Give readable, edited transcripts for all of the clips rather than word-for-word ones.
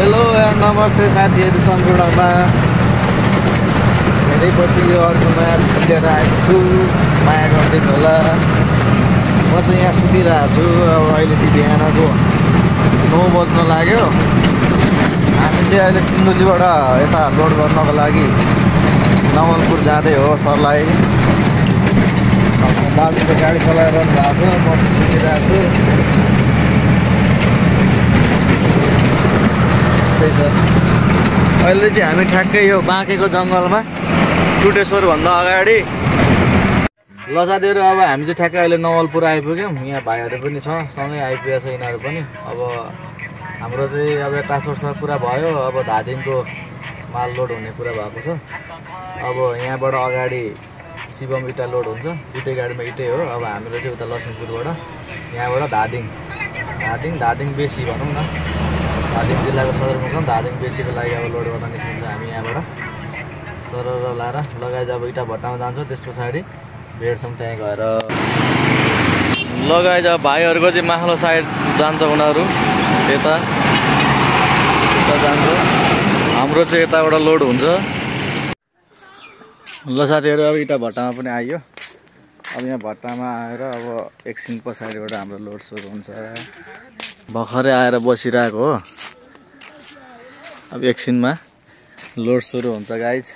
Hello नमस्ते साथीहरू सम्पूर्णमा धेरै पछि यो अर्को नयाँ लिएर आएको छु। माया गरिदिनु होला। म त यहाँ सुतिरहेको छु। अब अहिले चाहिँ बिहानको 9 बज्न लाग्यो। हामी चाहिँ अहिले सिन्धुलीबाट यता लोड गर्नको लागि नवलपुर जाँदै हो सरलाई। दाजुले गाडी चलाइरहनु भएको छ, म सुतिरहेको छु। अहिले चाहिँ हामी ठ्याक्कै यो बाँकेको जङ्गलमा टुटेश्वरभन्दा अगाडि ल साथीहरू। अब हामी चाहिँ ठ्याक्कै अहिले नवलपुर आइपुग्यौँ। यहाँ भाइहरू पनि छ, सँगै आइपुगेको छ यिनीहरू पनि। अब हाम्रो चाहिँ अब ट्रान्सपोर्टसँग कुरा भयो। अब धादिङको माल लोड हुने कुरा भएको छ। अब यहाँबाट अगाडि शिवम इटा लोड हुन्छ, दुइटै गाडीमा इटै हो। अब हाम्रो चाहिँ उता लक्ष्मीपुरबाट यहाँबाट धादिङ बेसी भनौँ न, धादिङ जिल्लाको सदरमुकाम धादिङ बेसीको लागि अब लोड गर्न निस्किन्छ हामी यहाँबाट। सरर लाएर लगाइ अब इटा भट्टामा जान्छौँ, त्यस पछाडि भेट्छौँ त्यहीँ गएर। लगाइ जब भाइहरूको चाहिँ माथिल्लो साइड जान्छ, उनीहरू यता जान्छ, हाम्रो चाहिँ यताबाट लोड हुन्छ। ल साथीहरू, अब इटा भट्टामा पनि आइयो। अब यहाँ भट्टामा आएर अब एकछिन पछाडिबाट हाम्रो लोड सुरु हुन्छ। भर्खरै आएर बसिरहेको हो। अब एकछिनमा लोड सुरु हुन्छ गाइज।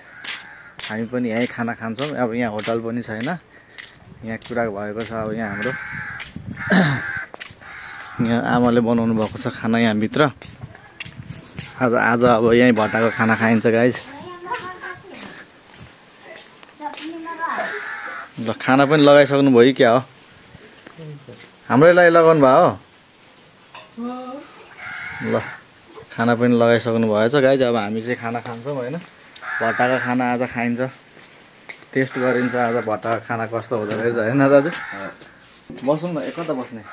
हामी पनि यहीँ खाना खान्छौँ। अब यहाँ होटल पनि छैन, यहाँ कुरा भएको छ। अब यहाँ हाम्रो यहाँ आमाले बनाउनु भएको छ खाना यहाँभित्र। आज अब यहीँ भट्टाको खाना खाइन्छ गाइज। ल खाना पनि लगाइसक्नु भयो क्या हो? हाम्रै लागि लगाउनु भयो हो? ल खाना पनि लगाइसक्नु भएछ गाइज। अब हामी चाहिँ खाना खान्छौँ होइन। भट्टाको खाना आज खाइन्छ, टेस्ट गरिन्छ आज भट्टाको खाना कस्तो हुँदो रहेछ होइन दाजु? बसौँ न, कता बस्ने?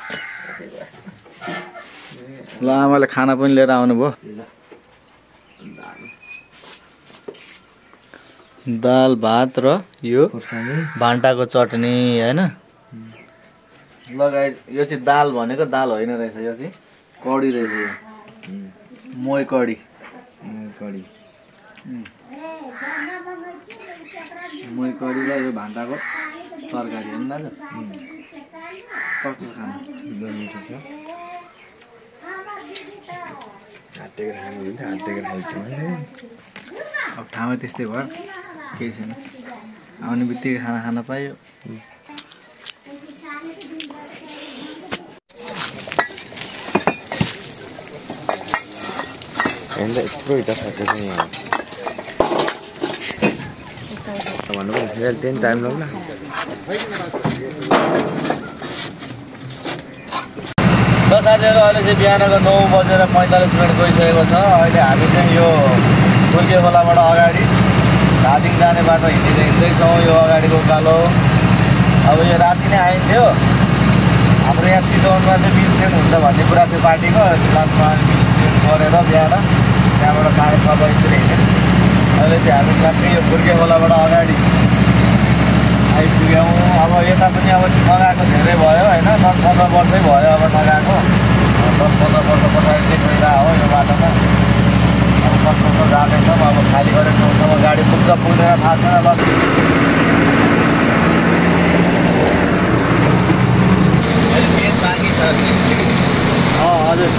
ल आमाले खाना पनि लिएर आउनुभयो। दाल भात र यो भान्टाको चटनी होइन। ल गाइज, यो चाहिँ दाल भनेको दाल होइन रहेछ, यो चाहिँ कडी रहेछ। यो मोही कडी र यो भान्टाको तरकारी होइन दाजु? कस्तो खाना मिठो छ। अब ठाउँमा त्यस्तै भयो, केही छैन। आउने बित्तिकै खाना खान पायो। यत्रो इटा फ्याक्ट्री छ यहाँ भन्नु पनि दिन टाइम लाग्ला। ल साथीहरू, अहिले चाहिँ बिहानको 9:45 गइसकेको छ। अहिले हामी चाहिँ यो फुर्के खोलाबाट अगाडि धादिङ जाने बाटो हिँड्दैछौँ। यो अगाडिको उकालो। अब यो राति नै आइन्थ्यो। हाम्रो यहाँ चितवनमा चाहिँ बिल चेन्ज हुन्छ भन्ने कुरा थियो पार्टीको। लास्टमा बिल चेन्ज गरेर बिहान त्यहाँबाट 6:30 बजीतिर हिँड्यौँ। अहिले चाहिँ हामी ठ्याक्कै यो फुर्के खोलाबाट अगाडि आइपुग्यौँ। अब यता पनि अब नगएको धेरै भयो होइन, 10-15 वर्षै भयो अब नगएको। 10-15 वर्ष पछाडि चाहिँ गइरहेको हो यो बाटोमा। अब कस्तो जाँदैछौँ। अब खाली गरेर ठाउँसम्म गाडी पुग्छ पुग्दैन थाहा छैन। ल मेन बाँकी छ हजुर,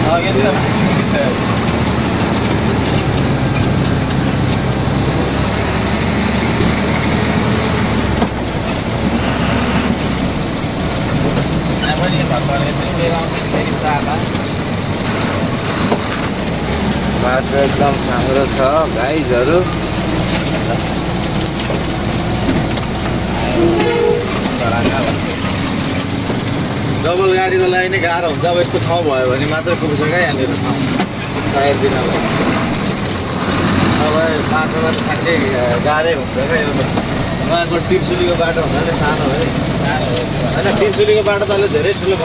बाटो एकदम साम्रो छ गाइजहरू। डबल गाडीको लागि नै गाह्रो हुन्छ। अब यस्तो ठाउँ भयो भने मात्रै पुग्छ क्या यहाँनिर ठाउँ साइड दिनलाई। अब बाटोमा त ठ्याक्कै गाह्रै हुन्छ क्या यो। उहाँको त्रिशुलीको बाटो हुनाले सानो है होइन। त्रिशुलीको बाटो त अहिले धेरै ठुलो छ।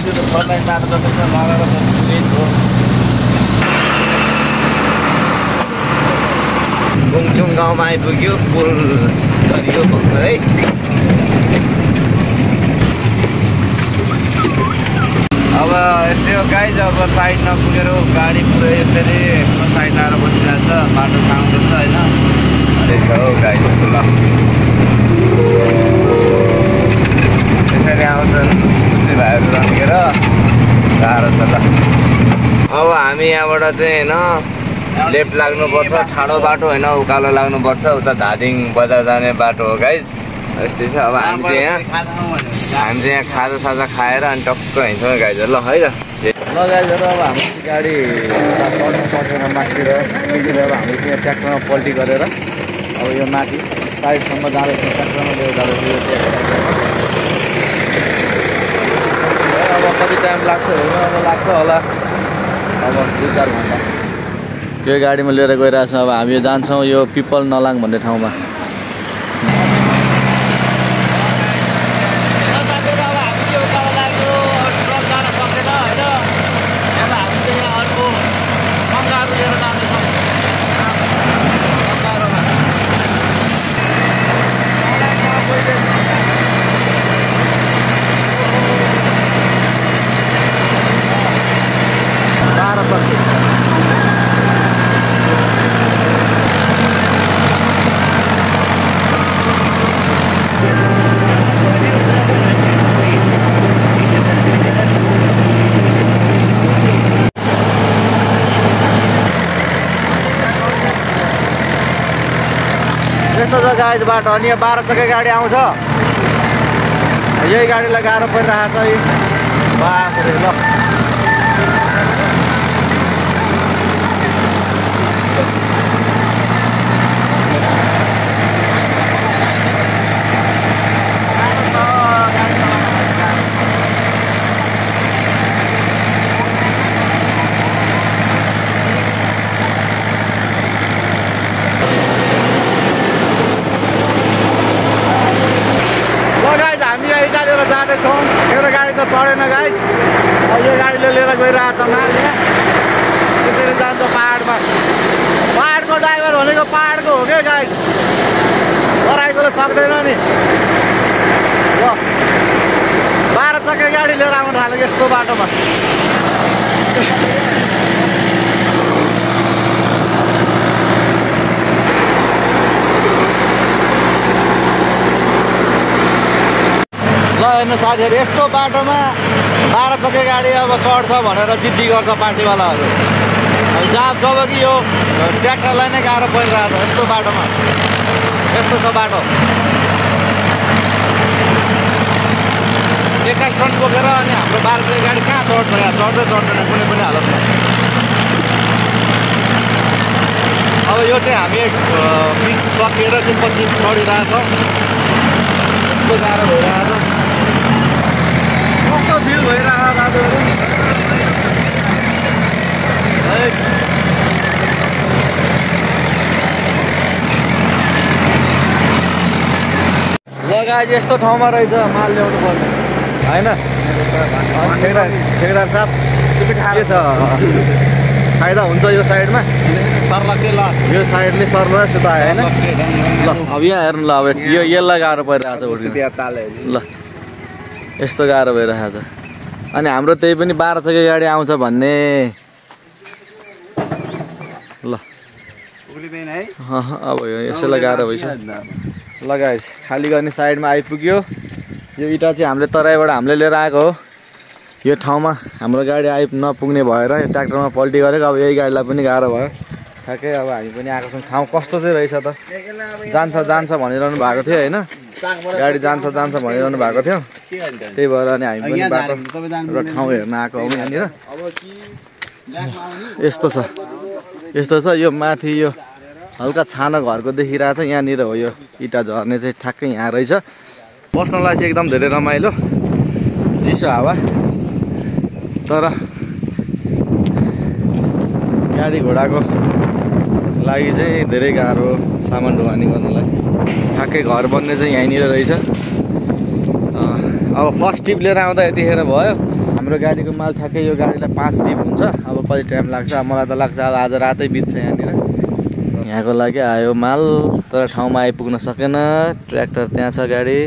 त्यो फोर लाइन बाटो त त्यसमा लगाएको छ हो। बुङचुङ गाउँमा आइपुग्यो, पुल चढियो भन्छ है। अब यस्तै हो गाइज अब साइड नपुगेर गाडी पुरै यसरी साइड आएर बसिरहेको छ बाटो साउन्ड छ होइन त्यसो हो गाइज ल त्यसरी आउँछन् भाइहरू रन्केर गाह्रो छ ल अब हामी यहाँबाट चाहिँ होइन लेफ्ट लाग्नुपर्छ ठाडो बाटो होइन उकालो लाग्नुपर्छ उता धादिङ बजार जाने बाटो हो गाइज यस्तै छ अब हामी चाहिँ यहाँ खाजासाजा खाएर अनि टक्क हिँड्छौँ गाइजहरू ल है ल गाइजहरू अब हाम्रो गाडी चढ्नु पर्दैन माथितिर त्यसरी अब हामीले चाहिँ ट्र्याक्टरमा पल्टी गरेर अब यो माथि साइडसम्म जाँदैछौँ ट्र्याक्टरमा लिएर जाँदैछौँ यो अब कति टाइम लाग्छ हेर्नु अब लाग्छ होला अब 2-4 घन्टा यो गाडीमा लिएर गइरहेको छौँ अब हामी जान्छौँ यो पिपल नलाङ भन्ने ठाउँमा यस्तो छ गाइज बाटो अनि यहाँ 12 चक्के गाडी आउँछ यही गाडीलाई गाह्रो परिरहेको छ बाफरे ल जाँदैछौँ मेरो गाडी त चढेन गाइज यो गाडीले लिएर गइरहेको छ माल यहाँ त्यसरी जान्छ पाहाडमा पाहाडको ड्राइभर भनेको पाहाडको हो क्या गाइज गराएकोले सक्दैन नि ल 12 चक्के गाडी लिएर आउनु थालेको यस्तो बाटोमा ल हेर्नु साथीहरू यस्तो बाटोमा 12 चक्के गाडी अब चढ्छ भनेर जिद्दी गर्छ पार्टीवालाहरू जहाँ जब कि यो ट्र्याक्टरलाई नै गाह्रो परिरहेको छ यस्तो बाटोमा यस्तो छ बाटो 21 टन बोकेर अनि हाम्रो 12 चक्के गाडी कहाँ चढ्छ यहाँ चढ्दैन कुनै पनि हालतमा अब यो चाहिँ हामी पिच सकेर चाहिँ पछि चढिरहेछौँ यस्तो गाह्रो भइरहेको छ कस्तो फिल भइरहेको दाजुहरू लगाएर यस्तो ठाउँमा रहेछ माल ल्याउनु पर्ने होइन ठेकेदार साहब के छ फाइदा हुन्छ यो साइडमा यो साइडले सर्ल सुतायो होइन ल अब यहाँ हेर्नु ल अब यो यसलाई गाह्रो परिरहेको छ ल यस्तो गाह्रो भइरहेको छ अनि हाम्रो त्यही पनि 12 चक्के गाडी आउँछ भन्ने ल अब यसैलाई गाह्रो भइस लगाएछ खाली गर्ने साइडमा आइपुग्यो यो इँटा चाहिँ हामीले तराईबाट हामीले लिएर आएको हो यो ठाउँमा हाम्रो गाडी नपुग्ने भएर यो ट्र्याक्टरमा पल्टी गरेको अब यही गाडीलाई पनि गाह्रो भयो ठ्याक्कै अब हामी पनि आएको छौँ ठाउँ कस्तो चाहिँ रहेछ त जान्छ भनिरहनु भएको थियो होइन गाडी जान्छ भनिरहनु भएको थियो त्यही भएर अनि हामी पनि बाटो र ठाउँ हेर्न आएको हौँ यहाँनिर यस्तो छ यो माथि यो हल्का छानो घरको देखिरहेछ यहाँनिर हो यो इँटा झर्ने चाहिँ ठ्याक्कै यहाँ रहेछ बस्नलाई चाहिँ एकदम धेरै रमाइलो चिसो हावा तर गाडी घोडाको लागि चाहिँ धेरै गाह्रो सामान ढुवानी गर्नलाई ठ्याक्कै घर बन्ने चाहिँ यहीँनिर रहेछ अब फर्स्ट टिप लिएर आउँदा यतिखेर भयो हाम्रो गाडीको माल ठ्याक्कै यो गाडीलाई 5 टिप हुन्छ अब कति टाइम लाग्छ मलाई त लाग्छ आज रातै बित्छ यहाँनिर यहाँको लागि आयो माल तर ठाउँमा आइपुग्न सकेन ट्र्याक्टर त्यहाँ छ गाडी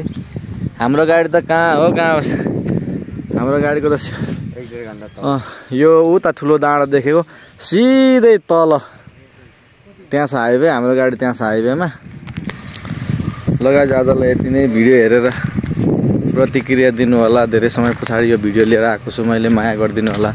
हाम्रो गाडी त कहाँ हो हाम्रो गाडीको त यो उता ठुलो डाँडा देखेको सिधै तल त्यहाँ छ हाइवे हाम्रो गाडी त्यहाँ छ हाइवेमा लगायत आजलाई यति नै भिडियो हेरेर प्रतिक्रिया दिनु होला धेरै समय पछाडि यो भिडियो लिएर आएको छु मैले माया गरिदिनु होला